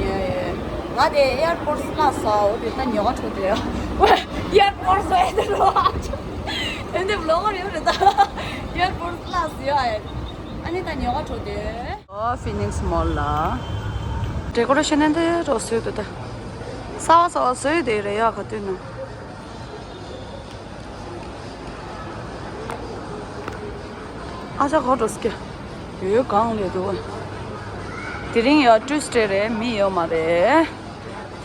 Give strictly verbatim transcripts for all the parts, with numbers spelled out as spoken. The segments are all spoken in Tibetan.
ཡེ། ང་དེ་ཨེར་པོར་ཊི་ལ་སོང་། འོ་དེ་ད་ཉོ་ག་འགྲོ་དེ་ཡ། ཨེར་པོར་ཊི་སོང་ཨེ་དེ་རོ། དེ་འདི་བློ་ཡོད་རེད་ད། ཨེར་པོར་ཊི་ལ་སོང་ཡ། ཨ་ནི་ད་ཉོ་ག་འགྲོ་དེ། ཨོ་ཧྥི་ནིག་སི་མོལ་ལ། ཌེ་ཀོ་རེ་ཤན་འདི་འདྲ་བཟོས་འདུག་ད། གསར་པ་གསར་པ་བཟོས་དེ་རེད་ཡ། ག་དུས་ན། ཨ་ཅག་ག་འགྲོ་སྐྱ། ཡོད་གང་ལས་འདུག་དེ་རིང་ཡ་ཊུས་ཌེ་རེད། མི་ཡོད་མ་རེད།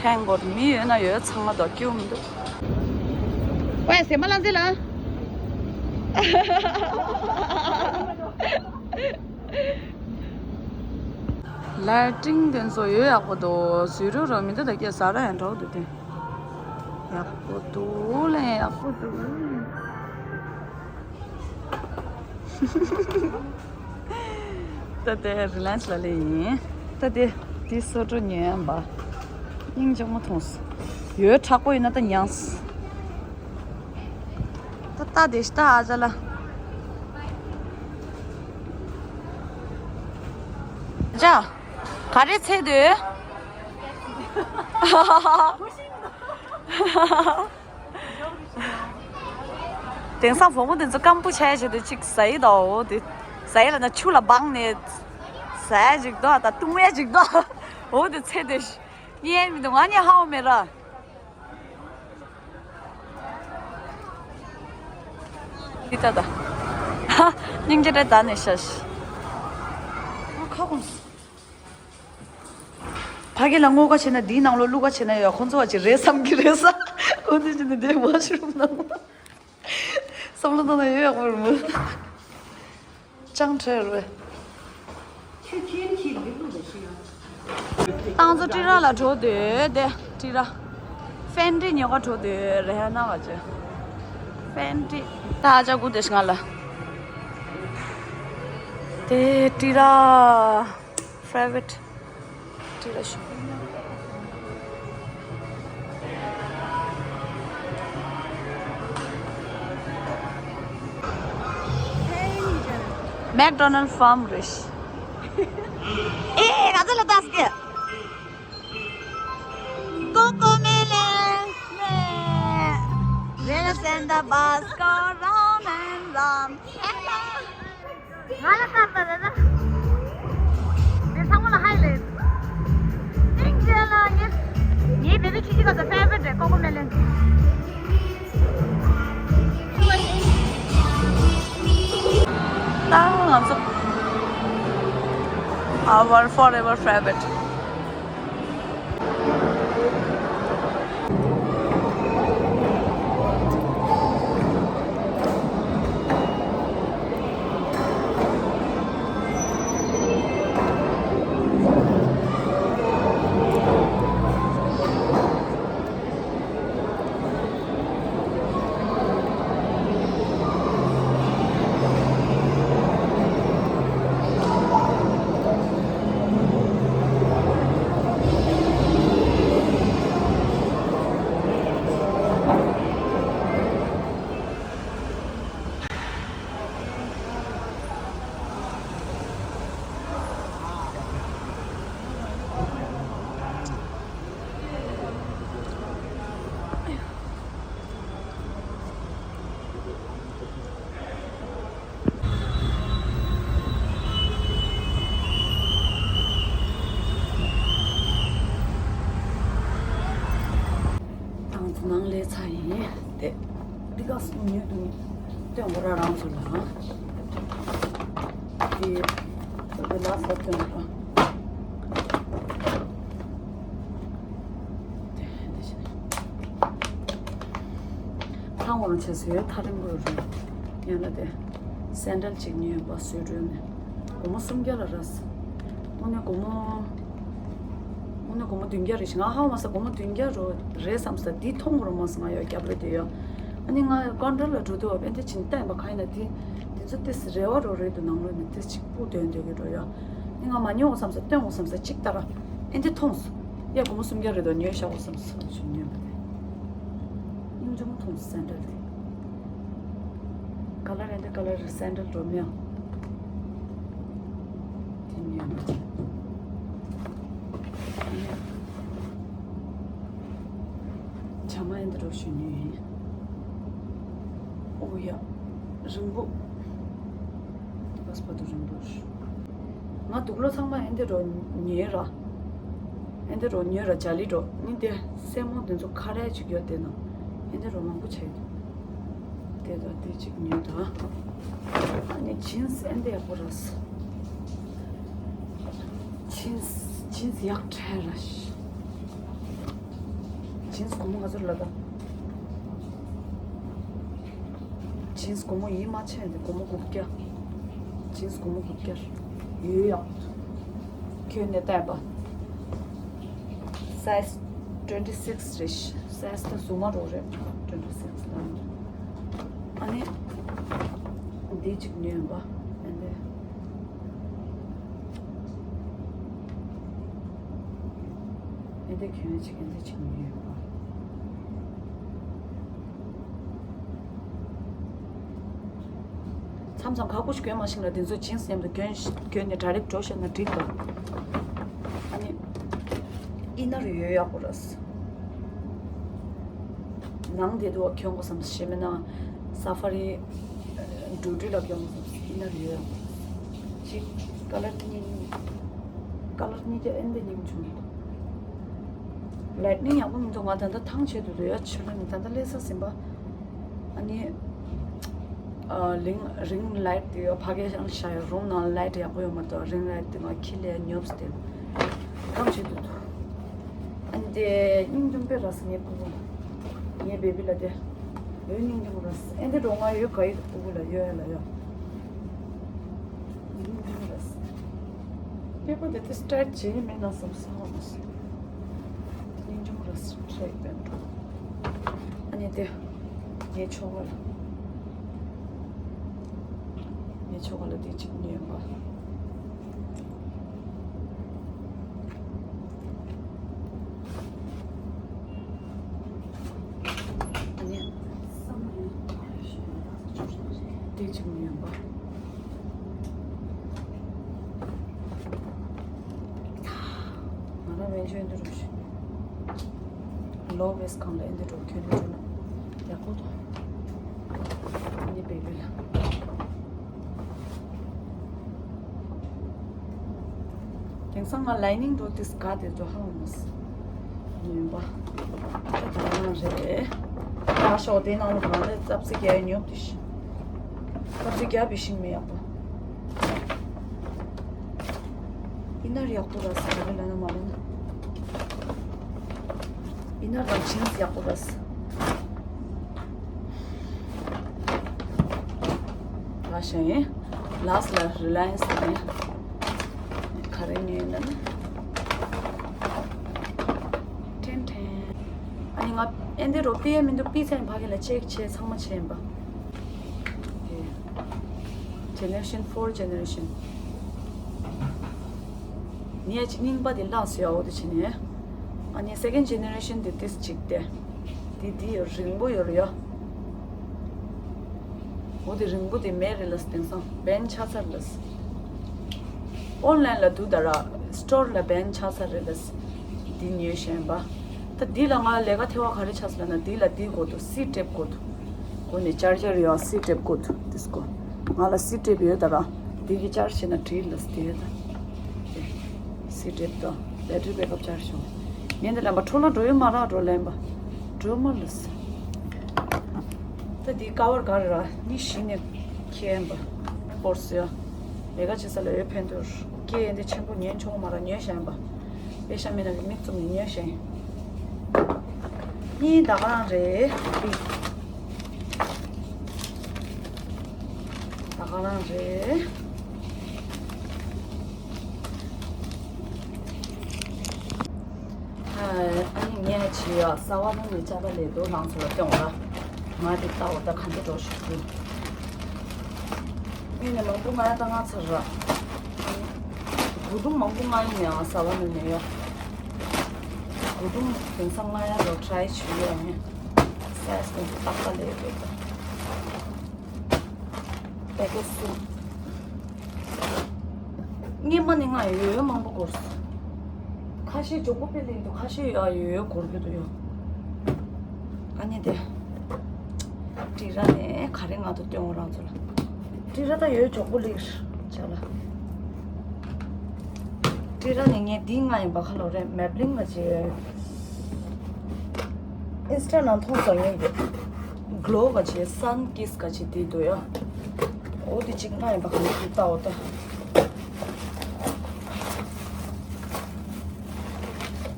ཐེང་གོཌ། མི་ཡོད་ན་ཡོད། ཚང་མ་དོ་སྐྱིད་པོ་མི་འདུག་ཝེ་སེམས་པ་ལ་འཛིན་ལ། ལའི་ཊིང་དེ་ཚོ་ཡོད་ཡག་པོ་འདུག་བཟོས་རུག་རོ་མི་འདུག་ད་སྐྱེ་ས་ར་ཡང་འགྲོ་འདུག་དེ། ཡག་པོ་འདུག་ལེ། ཡག་པོ་འདུག་ད་དེ་རི་ལེན་སི་ལ་ལེ་ཡིན། ད་དེ་དེ་སོ་འགྲོ་ཉོས་ཡང་པ། སྙིང་རྗེ་མོ་མཐོང་སོང་། ཡོད་དྲག་པོ་ཡིན་ན་ད་ཉངས། ད་ལྟ་དེ་ཤི་ད་ཨ་ཅག་ལ། ཅག་ག་རེ་འཚོལ་འདོད། དེང་སང་བུ་མོ་དེ་ཚོ་སྐམ་པོ་ཆགས་བྱས་དུས་གཅིག་ཟ་ཡི་དོ། འོ་དེ་ཟ་ཡི་ལ་ན་ཆུ་ལ་སྦངས་ནས་ཟ་ཡ་ཅིག་དོ། ད་བཏུང་ཡ་ཅིག་དོ། འོ་དེ་ཚེ་དེ་ཉན་མི་འདུག་ང་ནི་ཧ་བ་མེད་ར། འདི་ལྟ་ད། སྙིང་རྗེ་རེད་ད་ནི་ཤ་ཤི། ཁ་སྐོམ་སོང་། ཕ་གི་ལ་ངོ་དགའ་བྱས་ན་འདིའི་ནང་ལོགས་བླུག་ག་བྱས་ན་ཡ་ཁོང་ཚོ་བ་ཅིག་རེད་བསམ་གི་རེད་ས། ཁོ་འདི་ཅི་ནི་འདི་མ་ཤི་རུང་ན། བསམ་བློ་བཏང་ན་ཡོད་ཡག་པོ་རེད་མོད། ཅང་ཁྲེར་བས། ཏང་ཚོ་ཏི་ར་ལ་འགྲོ་འདོད་དེ་ཏི་ར། ཧྥེན་ཏི་ཉོ་ག་འགྲོ་འདོད་རེ་ཧ་ན་བ་ཅེ། ཧྥེན་ཏི། ད་ཨ་ཅག་གུ་དེ་ཤི་ང་ལ། དེ་ཏི་ར། ཕ་རའི་ཝེཊ་ཊི་ལ་ཤོག་མེག་ཌོ་ནལ་ཕཱརམ་རེད། ཨེ་ང་ཚོ་ལ་ལྟ་སྐད། ཀོ་ཀོ་མེ་ལོན། Let's send the bus go round and round. ང་ལ་ཁ་ལྟ་རེད་ན། དེ་ཚང་མ་ལ་ཧའི་ལས། ཏིང་ཅེ་ལ་ངས། ངའི་བེ་བི་ཆུ་ཆི་ག་ཚོ་ཕེ་ཝ་རི་ཊི་རེད། ཀོ་ཀོ་མེ་ལོན། ད་ང་ཚོ། Our forever favorite. ཏང་ཚོ་ནང་ལས་ཚ་ཡིན་ཏེ། འདི་ག་སུ་ཉོས་འདུག་སྟོན་གོ་ར་རང་ཚོ་ལ། དེ་དེ་ལ་སོགས་སྟོན་གོ་ར། དེ་དེ་བྱས། ཐང་འོང་བྱས་ཟོས་ཐག་རིང་པོ་རེད། ཡང་ན་དེ་སེན་ཌལ་གཅིག་ཉོས་པ་བཟོས་གྲོན་ནས། སྒོར་མོ་སུམ་བརྒྱ་ལ་རག་སོང་། དངོས་གནས་སྒོར་མོ། དངོས་གནས་སྒོར་མོ་བདུན་བརྒྱ་རེད་ཤག་ང་ཧ་མ་སོང་སྒོར་མོ་བདུན་བརྒྱ་རོ་རེད་བསམ་སོང་། འདི་མཐོང་གི་རོ་མ་སོང་། ང་ཡོད་རྒྱབ་ལ་དེ་ཡོད། ཨ་ནི་ང་ཀོན་ཊོར་ལ་འགྲོ་དུས་བ་དཔེ་འདི་བྱིན་བལྟས་པ་གང་ཡིན་ན་དེ་འདི་ཚོ་ཏིས་རེ་བ་རོ་རེད་འདུག་ནང་ལོགས་ནས་ཏིས་གཅིག་པུ་དོན་འདོད་ཀྱི་རོ་ཡོད། ཨ་ནི་ང་མ་ཉོ་བསམ་སོང་། སྟོན་འོང་བསམ་སོང་། གཅིག་ལྟ་ར། ཨ་འདི་མཐོང་སོང་། ཡ་སྒོར་མོ་སུམ་བརྒྱ་རེད་འདུག་ཉོས་ཤག་འོང་བསམ་སོང་། ཞུ་ཉོས་པ་དེ། སྙིང་རྗེ་མོ་མཐོང་སོང་སེན་ཌལ་དེ། ཀ་ལར་ཨ་འདི་ཀ་ལར་སེན་ཌལ་འགྲོ་མེད། དེ་ཉོས་ན། ཨ་མ་ཨེ་འདི་རོ་ཞུ་ཉོས་ཡིན། ཨོ་ཡ། རིང་པོ། འདི་པཱས་པོར་ཊི་རིང་པོ་རེད། ང་དུག་ལོག་ཚང་མ་ཨེ་འདི་རོ་ཉོས་ར། ཨེ་འདི་རོ་ཉོས་ར་ཇ་ལི་རོ་ནི་དེ་སེན་མོ་དེ་ཚོ་ཁ་རས་ཅིག་ཡོད་དེ་ན། ཨེ་འདི་རོ་མང་པོ་ཆེ། དེ་དང་དེ་གཅིག་ཉོས་དང་། ཨ་ནི་ཇིན་སི་ཨེ་འདི་ཡག་པོ་རེད། ཇིན་སི་ཇིན་སི་ཡག་ཕྲ་ར། ཇིན་སི་སྒོར་མོ་ག་ཚོད་ལབ་དང་། ཇིན་སི་སྒོར་མོ་ཡིད་མ་ཆེས་འདི་སྒོར་མོ་དགུ་བརྒྱ། ཇིན་སི་སྒོར་མོ་དགུ་བརྒྱ། ཡོད་ཡག་ཁྱོད་ནས་བལྟས་པ། སའི་ཛི་ཊུ་ཝེན་ཊི་སིག་རེད། སའི་ཛི་ད་གཟུགས་མ་རོ་རེད། ཊུ་ཝེན་ཊི་སིག་ལ། ཨ་ནི། འདི་གཅིག་ཉོས་པ། ཨ་ནི། ཨེ་འདི་གྱོན་ཅིག་ཨེ་འདི་གཅིག་ཉོས་ཡོད་པ། མཚམས་མཚམས་ཁག་པོ་ཞིག་གྱོན་མ་ཤེས་ན་དེ་ཚོ་ཇིན་སི་མཉམ་དུ་གྱོན་གྱོན་ནས་གྲ་སྒྲིག་འགྲོ་ཤེས་ན་འགྲིག་པ། ཨ་ནི་ཨི་ནར་ཡོད་ཡག་པོ་རེད། ནང་དེ་དུ་གྱོན་དགོས་བསམ་ཞེས་མིན་ན་ས་ཕ་རི་འགྲོ་དུས་ལ་གྱོན་དགོས་བསམ་ཨི་ནར་ཡོད་ཡག་པོ་རེད། ཅིག་ཀ་ལར་གཉིས། ཀ་ལར་གཉིས་ཀ་ཨེ་འདི་ཉིན་བྱུང་། ལའིཊ་ནིང་ཡག་པོ་མི་འདུག་ང་ད་ལྟ་ཐང་ཆད་དུ་འདུག་ཡ་ཕྱི་ལོགས་ནས་ད་ལྟ་སླེབས་ས་ཟིན་པ། ཨ་ནི། ཨ་རིང་རིང་ལའིཊ་དེ་ཡོད་ཕ་གིར་ཡང་བཞག་ཡོད་རུམ་ནང་ལའིཊ་ཡག་པོ་ཡོད་མ་གཏོགས་རིང་ལའིཊ་དེ་ང་ཁྱི་ལས་ཉོབ་སྟེ། ཐང་ཆད་དུ་འདུག་ཨ་ནི་དེ་སྙིང་རྗེ་པོ་རེད་ངའི་ཕྲུ་གུ། ངའི་བེ་བི་ལ་དེ། ཡོད་སྙིང་རྗེ་པོ་རེད། ཨེ་འདི་འགྲོ་ང་ཡོད་ག་ཡོད་ཕྲུ་གུ་ལ་ཡོད་ཡ་ལ་ཡོད། སྙིང་རྗེ་པོ་རེད། སྐྱེས་པོ་དེ་དེ་སི་ཊེཊ་བྱེད་ཀྱི་མེད་ན་བསམ་སོང་། སྙིང་རྗེ་པོ་རེད་ཁྲེག་པའི་འགྲོ། ཨ་ནི་དེ། ངའི་ཁྱོ་ག་ལ། ངའི་ཁྱོ་ག་ལ་དེ་གཅིག་ཉོས་པ། ཨ་ནི། དེ་གཅིག་ཉོས་པ། ང་རང་བན་ཆོས་འདི་རུ་ཞིག་ལོ་ཝེ་སི་གང་ལ་ཨེ་འདི་འགྲོ་གྱོན་འདི་འགྲོ་ན་ཡག་པོ་འདུག་འདི་བེ་བི་ལ། དེང་སང་ང་ལའི་ནིང་འགྲོ་དུས་ག་དེ་ཚོ་ཧ་ལམ་ཡིན་པ། ཉོན་པ། ད་ག་རང་རེད། ད་ཤོག་དེ་ནང་ལ་གང་ལས་ཙབ་ཙི་རྒྱག་ཉོབ་དེ་ཤི། ཙབ་ཙི་རྒྱག་པའི་ཤིང་མི་ཡག་པ། ཨི་ནར་ཡག་པོ་ར་ས་རེད་ལ་ན་མ་ལ་ན། ཨི་ནར་དང་ཇིན་སི་ཡག་པོ་ར་ས། ལ་ཞེན། ལཱས་ལ་རི་ལ་ཡན་སི་ནས་ག་རེ་ཉོས་ན་ནི། ཁྲེན་ཁྲེན། ཨ་ནི་ང་ཨེ་འདི་རོ་པི་ཡ་མི་འདུག་པི་ཚན་ཕ་གི་ལ་ཅེག་བྱས་ཚང་མ་བྱས་ཡིན་པ། ཇེ་ནེ་རེ་ཤན་ཕོར་ཇེ་ནེ་རེ་ཤན། ངས་ཅིག་རྙིང་པ་དེ་བརླགས་སོང་ཡ་འོ་དེ་བྱས་ནས། ཨ་ནི་སེ་ཀེན་ཌི་ཇེ་ནེ་རེ་ཤན་དེ་ཏིས་གཅིག་སྟེ། དེ་དེ་རིང་པོ་ཡོད་རེད་ཡ། འོ་དེ་རིང་པོ་དེ་མེད་རེད་ལ་དེང་སང་བེན་ཆགས་ཚར་ལ། ཨོན་ལན་ལ་འདུག་ད་ར་སི་ཊོར་ལ་བེན་ཆགས་ཚར་རེད་ལ། འདི་ཉོས་ཤེས་པ། ད་འདི་ལ་ང་ལས་ཀ་ཐེ་བ་ག་རེ་ཆགས་སོང་ལབ་ན་འདི་ལ་འདི་དགོས་འདུག་སི་ཊེབ་དགོས་འདུག་སྒོ་ནས་ཅར་ཇར་ཡང་སི་ཊེབ་དགོས་འདུག་འདི་སྒོ། ང་ལ་སི་ཊེབ་ཡོད་ད་ར། འདི་གི་ཅར་བྱས་ན་འགྲིག་ལ་སི་ཊེབ་ད། སི་ཊེབ་དང་བེ་ཊི་རི་བེག་ཨབ་ཅར་བྱུང་། ངས་འདི་ལན་པ་འཕྲོ་ལ་འགྲོ་ཡོད་མ་རག་འགྲོ་ལན་པ། འགྲོ་མ་ལ་སི། ད་འདི་ཀ་བར་ག་རེ་ར་ནི་གཞི་ནས་ཁྱེར་ཡིན་པ། སྤོར་སི་ཡ། ལས་ཀ་བྱེད་ས་ལ་ཡོད་ཕན་ཐོགས། སྐད་འདི་ཆེན་པོ་ཉན་ཆོག་མ་ར་ཉོས་ཤེས་ཡིན་པ། པེ་ཤ་མི་ན་གི་མིག་བཙུམ་ནས་ཉོས་ཤེས་ཡིན། གཉིས་ད་ག་རང་རེད། ད་ག་རང་རེད། ཨ་ནི་ངས་བྱས་ཡ་ས་བ་ལུང་ནས་ཅ་པ་ལས་རྡོ་ལང་ཚོ་ལ་སྟོན་བ། ང་དེ་ལྟ་བ་ད་ག་འདྲ་འགྲོ་ཞིག་དགོས། ངས་ནས་མང་པོ་ང་ཡ་ད་ང་ཚར་ར། གོས་ཐུང་མང་པོ་ང་ཡིན་ནས་ང་ས་བ་ལུང་ནས་ཡོད། གོས་ཐུང་དེང་སང་ང་ཡ་རོ་ཊ་རའི་བྱས་ཡ་ནས། སའི་ཛི་དེ་ཚོ་ཏག་ཏག་ལས་རེད་ད། པེ་ཀེ་སུ། སྔོན་མ་ནི་ང་ཡོད་ཡོད་མང་པོ་འཁོར་སོང་། ཁ་ཤས་མགྱོགས་པོ་སྤེལ་ཡིན་འདུག་ཁ་ཤས་ཡ་ཡོད་ཡོད་འཁོར་གྱི་འདུག་ཡ། ཨ་ནི་དེ། ཏི་ར་ནས་ག་རེ་ང་ཚོ་སྟོན་འོ་རང་ཚོ་ལ། ཏི་ར་ད་ཡོད་ཇོག་པོ་ལིར་ཆ་ལ། ཏི་ར་ནས་ངས་འདི་ང་ཡིན་པ་ཁ་ལོ་རེད། མེབ་ལིན་ག་ཅེ། ཨིན་སི་ཊ་ནང་མཐོང་སོང་ངས་འདི། གློ་ག་ཅེ་སན་ཀིས་ག་ཅེ་དེ་འདུག་ཡ། འོ་དེ་གཅིག་ང་ཡིན་པ་ཁ་ལོ་རེད་ལྟ་འོ་ད།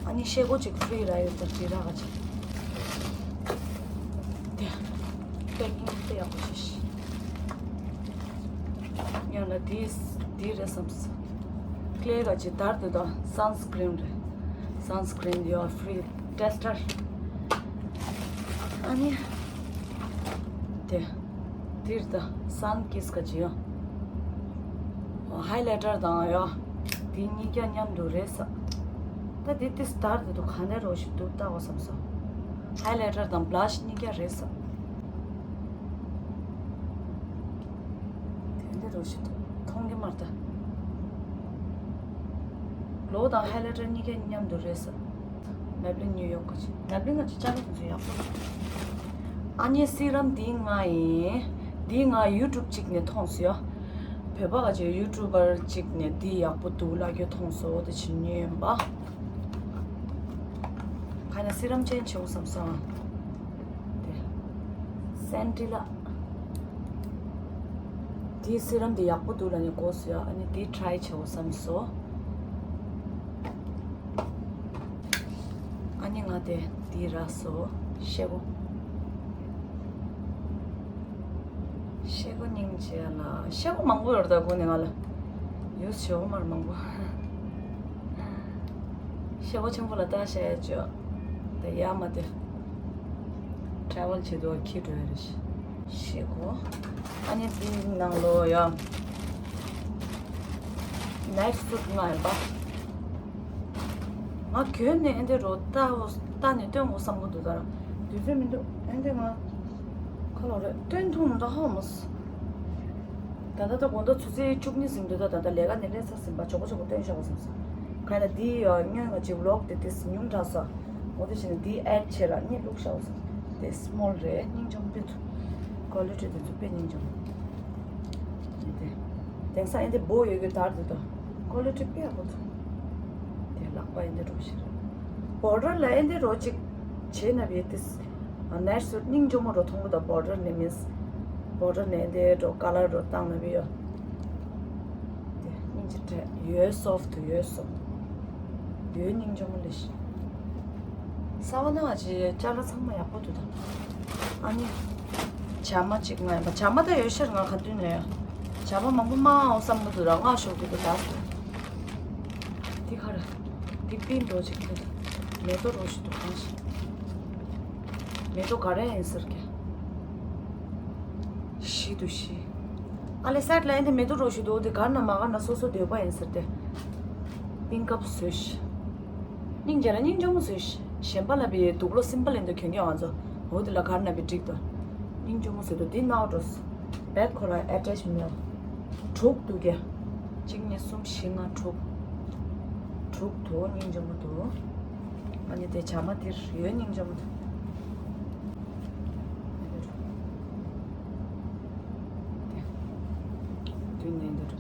ཨ་ནི་ཤེལ་སྒོ་གཅིག་ཧྥི་རི་ར་ཡོད་ད་ཏི་ར་ག་ཅེ། དེ། པེ་ཀིང་དཔེ་ཡག་པོ་བྱས་ཤིག་ཡང་ན་དེ་དེ་རེད་བསམ་སོང་། ཀླེ་ག་ཅིག་དར་དུ་དང་སན་སི་ཀྲིན་རེད། སན་སི་ཀྲིན་ཡོད་ཧྥི་རི་ཊེ་སི་ཊར། ཨ་ནི། དེ། དེར་ད་སན་ཀིས་ག་ཅིག་ཡོད། ཧའི་ལའི་ཊར་དང་ཡོད། དེ་གཉིས་ཀ་མཉམ་དུ་རེད་ས། ད་དེ་དེ་དར་དུ་དུ་ག་ནས་རོ་ཞིག་འདུག་ལྟ་བ་བསམ་སོང་། ཧའི་ལའི་ཊར་དང་བྷ་ལ་ཤི་གཉིས་ཀ་རེད་ས། དེ་འདི་རུ་ཞིག་མཐོང་གི་མ་རེད་ད། གློ་དང་ཧའི་ལའི་ཊར་གཉིས་ཀ་མཉམ་དུ་རེད་ས། མེབ་ལིན་ནིའུ་ཡོག་གི་ཅིག་མེབ་ལིན་ག་ཅིག་ཅ་ལག་དེ་ཚོ་ཡག་པོ་རེད། ཨ་ནི་སི་རམ་འདི་ང་ཡིན། འདི་ང་ཡུ་ཊུབ་ཅིག་ནས་མཐོང་སོང་ཡ། བོད་པ་ག་ཅིག་ཡུ་ཊུབ་པར་ཅིག་ནས་འདི་ཡག་པོ་འདུག་ལབ་རྒྱུ་མཐོང་སོང་། དེ་ཕྱིན་ཉོས་ཡིན་པ། ཁ་ན་སི་རམ་ཅན་ཆེ་བོ་བསམ་སོང་། དེ། སན་ཏི་ལ། དེའི་སི་རམ་དེ་ཡག་པོ་འདུག་ལབ་ནས་གོ་སོང་ཡ། ཨ་ནི་དེ་ཊ་རའི་བྱེད་འོ་བསམ་སོང་། ཨ་ནི་ང་དེ་དེ་རག་སོང་། ཤེལ་སྒོ། ཤེལ་སྒོ་སྙིང་རྗེ་ལ། ཤེལ་སྒོ་མང་པོ་ཡོད་རེད་ད་དགོས་ནས་ང་ལ། ཡུས་བྱེད་འོ་མར་མང་པོ། ཤེལ་སྒོ་ཆེན་པོ་ལ་ལྟ་བྱས་ཡ་བཅོས། དེ་ཡ་མ་དེ། ཊ་རེ་ཝལ་བྱེད་དུས་ཁྱི་འགྲོ་ཡ་རེད། ཤེལ་སྒོ། ཨ་ནི་དེའི་ནང་ལོ་ཡ། ནའིཊ་སུཊ་ང་ཡིན་པ། ང་གྱོན་ནས་ཨེ་འདྲ་རོ་ལྟ་བོ་ལྟ་ནས་སྟོན་དགོས་བསམ་གི་འདུག་ད་ར། དུས་ཚོད་མི་འདུག་ཨེ་འདྲ་ང་། ཁ་ལོ་རེད་སྟོན་ཐུང་མི་འདུག་ཧ་མོ་སི། ད་ལྟ་ད་དགོང་དག་ཆུ་ཚོད་བཅུ་གཉིས་ཟིན་འདུག་ད་ད་ལྟ་ལས་ཀ་ནས་སླེབས་ཚར་ཟིན་པ་ཇོ་གོ་ཇོ་གོ་སྟོན་ཤག་བསམ་སོང་། ག་ན་འདི་ཡ་སྔོན་ང་ཅིག་ཝི་ལོག་དེ་དེ་ཉུང་དྲགས་སོང་། འོ་དེ་བྱས་ནས་འདི་ཨེཌ་བྱས་ར་གཉིད་ལུག་ཤག་བསམ་སོང་། དེ་སི་མོལ་རེད། སྙིང་རྗེ་མོ་དཔེ་འདུག་ཀོ་ལི་ཊི་དེ་ཚོ་དཔེ་སྙིང་རྗེ་མོ། དེ། དེང་སང་ཨེ་འདི་བོ་ཡོད་རྒྱུ་དར་དེ་དོ། ཀོ་ལི་ཊི་དཔེ་ཡག་པོ་འདུག་དེ་ལག་པ་ཨེ་འདི་འགྲོ་ཤེས་རེད། བོར་ཌར་ལ་ཨེ་འདི་རོ་གཅིག་བྱས་ན་བས་དེ། ནའིཊ་སུཊ་སྙིང་རྗེ་མོ་རོ་མཐོང་གི་ད། བོར་ཌར་ནས་མིན། བོར་ཌར་ནས་ཨེ་འདི་རོ་ཀ་ལར་རོ་བཏང་ན་བས་ཡོད། དེ་སྙིང་རྗེ་དྲན་ཡོད། སོབ་ཏུ་ཡོད་སོབ། ཡོད་སྙིང་རྗེ་མོ་ལེ་ཤི། ས་བ་ན་ང་ཅི་ཅ་ལག་ཚང་མ་ཡག་པོ་འདུག་ད། ཨ་ནི། ཇ་མ་གཅིག་ང་ཡིན་པ། ཇ་མ་ད་ཡོད་ཤར་ང་ག་དུས་ནས་ཡོད། ཇ་མ་མང་པོ་མང་འོ་བསམ་གི་འདུག་ར། ང་ཤོག་གི་འདུག་ད། འདི་ག་རེ། འདི་པིན་འགྲོ་གཅིག་ཁྱོད། མེ་ཏོག་རོ་ཞིག་འདུག་གང་ཞིག་མེ་ཏོག་ག་རེ་ཡིན་ཟེར་གི། ཤི་དུ་ཤི། ཨ་ལེ་སད་ལ་ཡིན་ཏེ་མེ་ཏོག་རོ་ཞིག་འདུག་དེ་གར་ན་མ་གར་ན་སོ་སོ་འདོད་པ་ཡིན་ཟེར་ཏེ། པིན་ཀབ་བཟོས་ཤི། སྙིང་རྗེ་ལ་སྙིང་རྗེ་མོ་བཟོས་ཤི། གཞན་པ་ལ་བའི་དུག་ལོ་སིམ་པལ་ཡིན་དུ་གྱོན་གྱོན་ང་ཚོ། འོ་དེ་ལ་གར་ན་བའི་འགྲིག་ཏོ། སྙིང་རྗེ་མོ་བཟོས་དུ་དེ་ནའོ་འགྲོ་སི། བེད་ཁོ་ལ་ཨེ་ཊེཆ་མེད། དྲུག་འདུག་གས། གཅིག་གཉིས་གསུམ་བཞི་ལྔ་དྲུག་དྲུག་འདུག་སྙིང་རྗེ་མོ་འདུག་ཨ་ནི་དེ་ཇ་མ་དེར་ཡོད་སྙིང་རྗེ་མོ་འདུག་དུས་ནས་འདིར།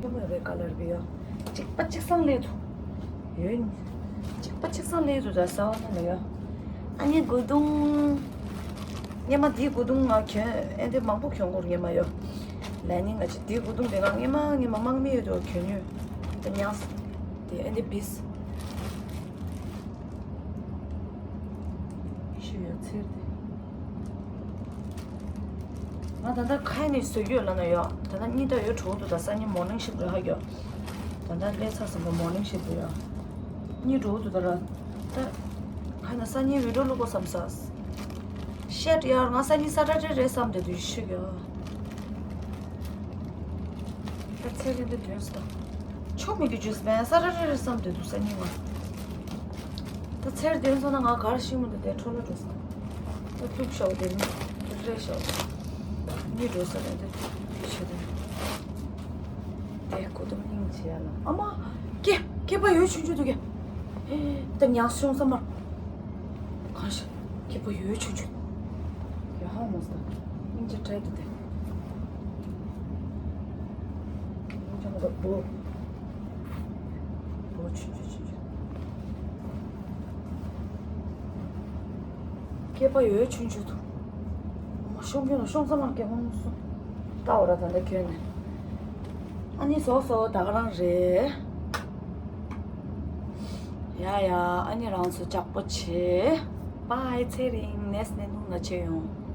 ཁྱོད་མོས་རེད་ཀ་ལར་བི་ཡོ། གཅིག་པ་གཅིག་སང་ལས་དུ། ཡོད། གཅིག་པ་གཅིག་སང་ལས་དུ་ད་ས་བ་ན་ལ་ཡོ། ཨ་ནི་དགུ་དུང་། སྔས་མ་དེའི་དགུ་དུང་ང་གྱོན་ཨེ་འདི་མང་པོ་གྱོན་གོ་སྔས་མ་ཡོ། ལ་ནི་ང་ཅི་དེའི་དགུ་དུང་དེ་ང་སྔས་མ་སྔས་མ་དམག་མི་ཡོད་དུ་གྱོན་ཡོད། ད་ཉག་དེ་ཨེ་འདི་བིས། ཤི་ཡོད་ཚེར་དེ། ང་ད་ལྟ་ཁ་ནས་བཟོས་ཡོད་ལ་ན་ཡོད། ད་ལྟ་གཉིད་ད་ཡོད་གྲོགས་འདུག་ད་སང་ཉིན་མོར་ནིང་ཤིབ་རེད་ཧ་གྱོ། ད་ལྟ་ལས་ཚ་སང་ག་མོར་ནིང་ཤིབ་རེད་ཡོད། གཉིད་གྲོགས་འདུག་ད་ར། ད། ཁ་ན་སང་ཉིན་བི་ཌིའོ་བླུག་གོ་བསམ་ས། ཤེད་ཡར་ང་སང་ཉིན་ས་ཏྲ་ཏྲེ་རེད་བསམ་དེ་དུས་ཤི་གྱོ། ད་ཚེ་རིང་དུ་དོན་ས། ཆོ་མི་གི་ཇུས་པན་ས་ར་ར་ར་བསམ་དུ་འདུག་ས་ཉིན་མ། ད་ཚེར་དོན་ས་ན་ང་གར་ཤི་མི་འདུག་དེ་འཕྲོ་ལ་འགྲོ་ས། ད་ཐུག་ཤོག་དེ་ནི་ཐུག་རེ་ཤོག་གཉིད་འགྲོ་ས་རེད་དེ་ཆོ་དེ། དེ་གོ་དུམ་སྙིང་རྗེ་ཡ་ལ་ཨ་མ། སྐེ་སྐེད་པ་ཡོད་ཆུང་ཆུང་འདུག་གེ། ད་ཉག་སོང་ས་མ། སྐྱེས་པ་ཡོད་ཆུང་ཆུང་། ཡ་ཧ་མོ་སྟ། སྙིང་རྗེ་དྲག་འདུག་སྟེ། སྙིང་རྗེ་མོ་དང་བུ། བུ་ཆུང་ཆུང་ཆུང་ཆུང་། སྐྱེས་པ་ཡོད་ཆུང་ཆུང་དུ། ཤོང་གྱོན་ལ་ཤོང་ས་མ་སྐྱེ་མོ་སོང་། ལྟ་འོ་ར་ད་ལྟ་གྱོན་ནས། ཨ་ནི་བཟོ་བཟོ་ད་ག་རང་རེད། ཡ་ཡ། ཨ་ནི་རང་ཚོ་ཅག་པོ་བྱེད། པའི་ཚེ་རིང་ནས་ནས་ནུ་ན་ཆེ་ཡོང་།